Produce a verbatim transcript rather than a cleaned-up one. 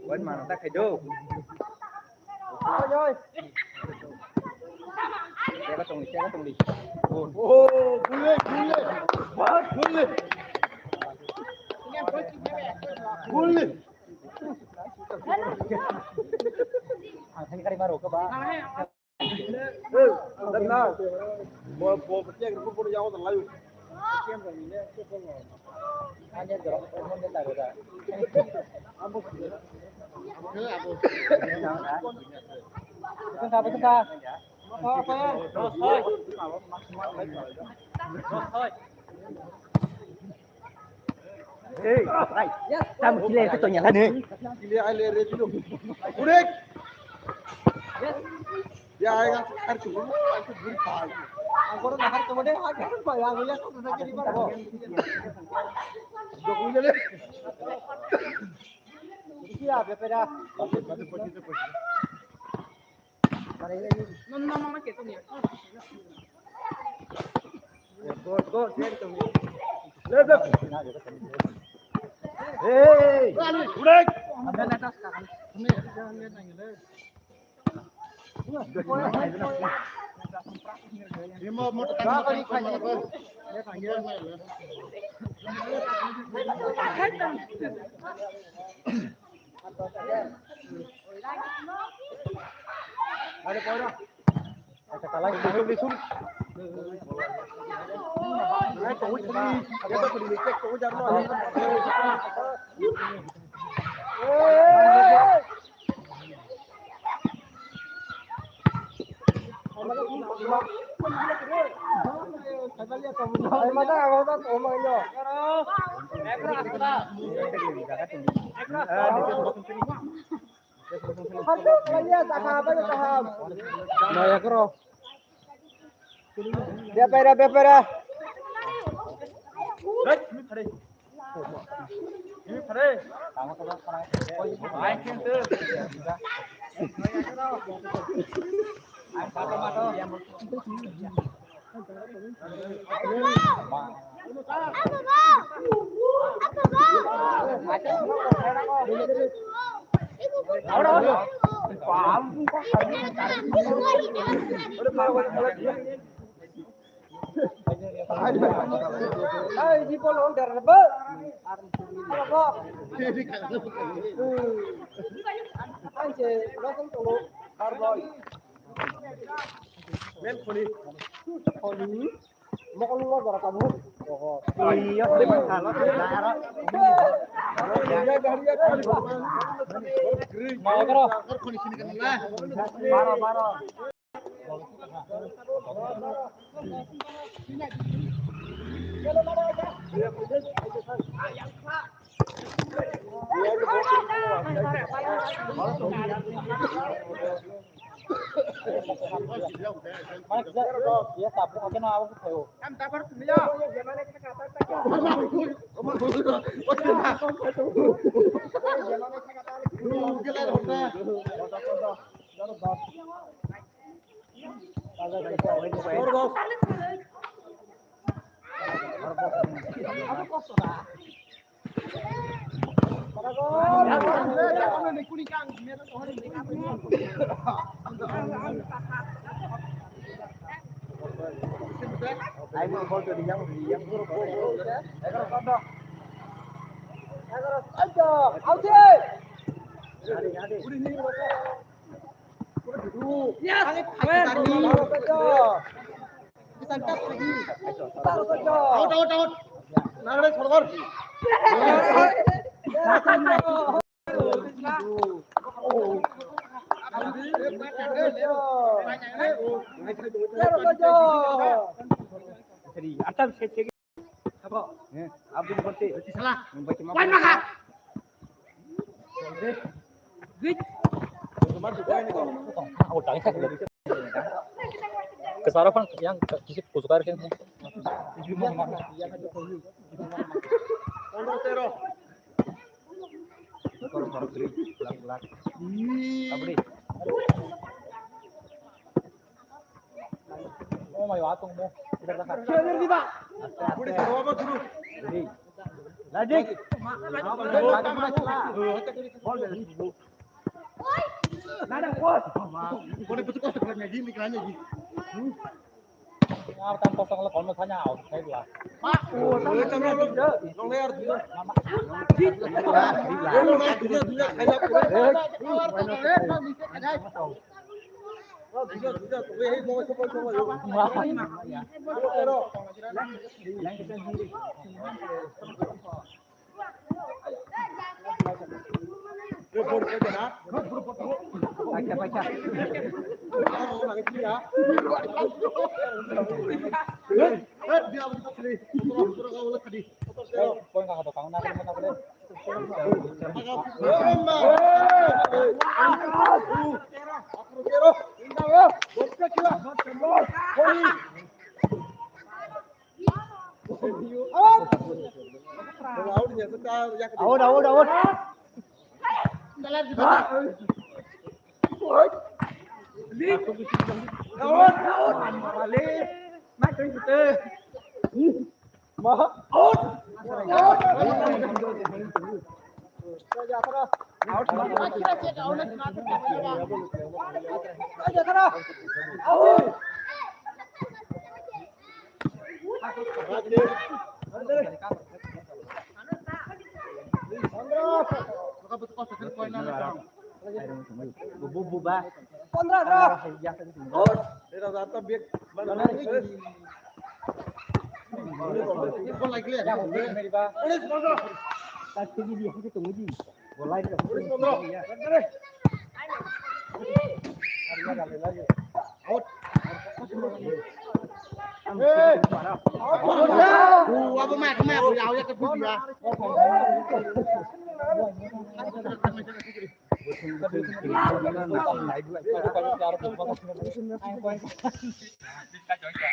Wan mana ta khai do. Oi, oi. Tega tongdi, tega tongdi. Oh, oh, bule, bule. Bule. Bule. Bule. Ang kari maro ka ba. Eh, dan na. Bo, bo, bo, bo, bo, yaw dan layu. Ei, bai, tam kile ko tonya la ne. Kile ai le re dilo. Urik. Ya ai ga har tu, har tu buri pa. Agora na har tu mode har har pa ya ya tu na kiri pa. Dokun le. Iya, bepeda. Maya kro. Bepera, bepera. Ai, di polo der ba. Ai, se lo kon to. Har boy. Men kholi. Kholi. Mokol lo jora kabu. Oho. Iya, sudah masalah. Out, out, out. Nagare sorkar. Atam se. Sala. Kesara pang yang kisi kusukar kan. Kor kor kri, lak lak. Kabri. Oh my, watung mo. Aste, aste. Ready. Lagi. Bol, bol. Nada, bol. Bol, bol, bol. Yaar, tam pasang la, kono thanya out, khai la. Out, out, out.